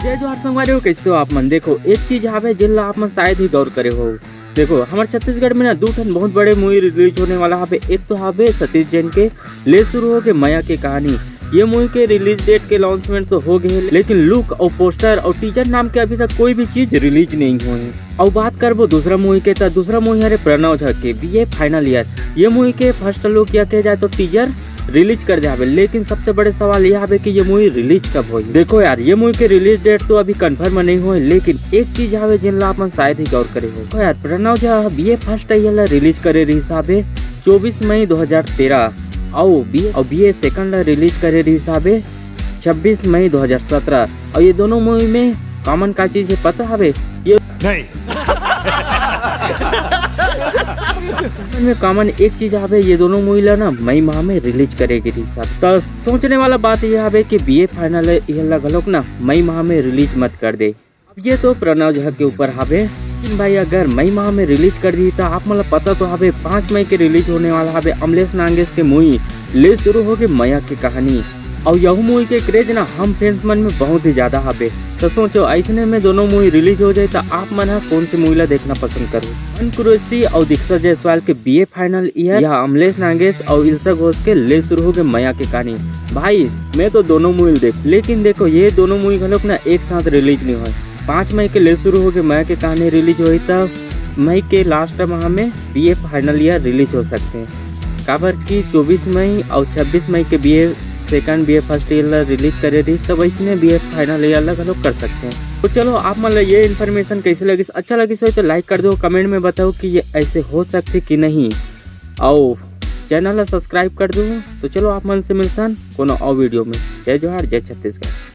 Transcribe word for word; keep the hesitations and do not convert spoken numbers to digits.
जय जोहार संगवारी हो, कैसे हो आप मन? देखो, एक चीज हावे जेन ला आप मन शायद ही गौर करे हो। देखो, हमर छत्तीसगढ़ में ना दू ठन बहुत बड़े मूवी रिलीज होने वाला हावे। एक तो हावे सतीश जैन के ले शुरू होगे मया के कहानी। ये मूवी के रिलीज डेट के अनाउंसमेंट तो हो गए हे, लेकिन लुक और पोस्टर और टीजर नाम के अभी तक कोई भी चीज रिलीज नहीं हुए हैं। और बात करबो दूसरा मूवी के, तो दूसरा मूवी हरे प्रणव झा के बीए फाइनल ईयर। ये मूवी के फर्स्ट लुक या कहे जाए तो टीजर रिलीज कर दे हावे, लेकिन सबसे बड़े सवाल ये हावे कि ये मूवी रिलीज कब होई। देखो यार, ये मूवी के रिलीज डेट तो अभी कंफर्म नहीं हुए, लेकिन एक चीज हावे जेन ला आप मन शायद ही गौर करे हो। देखो यार, Pranav Jha BA first year ला रिलीज करे रहिस हावे चौबीस मई दो हज़ार तेरह, और बीए, और बीए सेकंड ला रिलीज करे रहिस हावे छब्बीस मई दो हज़ार सत्रह। और ये दोनों मूवी में कॉमन का चीज है पता हावे? ये नहीं। में कॉमन एक चीज हावे, ये दोनों मूवी ला ना मई माह में रिलीज करे गे रहिस हावे। तो सोचने वाला बात ये हावे कि बीए फाइनल ईयर ला घलोक ना मई माह में रिलीज मत कर दे। अब ये तो प्रणव झा के ऊपर हावे, लेकिन भाई अगर मई माह में रिलीज कर दी तो आप मन ला पता तो हावे पाँच मई के रिलीज होने वाला हावे अमलेश नागेश के मूवी ले शुरू होगे मया के कहानी। और यहू मूवी के क्रेज ना हम फैंस मन में बहुत ही ज्यादा हावे। तो सोचो, ऐसने में दोनों मूवी रिलीज हो जाए तो आप मन हा कौन सी मूवी ला देखना पसंद करो? अमन कुरैशी और दीक्षा जायसवाल के बीए फाइनल ईयर या अमलेश नागेश और इल्सा घोष के ले शुरू होगे मया के कहानी। भाई, मैं तो दोनों मूवी देख, लेकिन देखो, ये दोनों मूवी घलोक ना एक साथ रिलीज नहीं होए। पाँच मई के ले शुरू होगे मया के कहानी रिलीज होई त मई के लास्ट माह में बीए फाइनल ईयर रिलीज हो सकते हैं, काबर कि चौबीस मई और छब्बीस मई के BA second, BA first year ला रिलीज करे रहिस, तब ऐसने बीए फाइनल ईयर ला घलोक कर सकते हैं। तो चलो, आप मन ला ये इन्फॉर्मेशन कैसे लगिस? अच्छा लगिस होय तो लाइक कर दो, कमेंट में बताओ कि ये ऐसे हो सकथे कि नहीं, और चैनल ला सब्सक्राइब कर दो। तो चलो, आप मन से मिलथन कोनो और वीडियो में। जय जोहार, जय छत्तीसगढ़।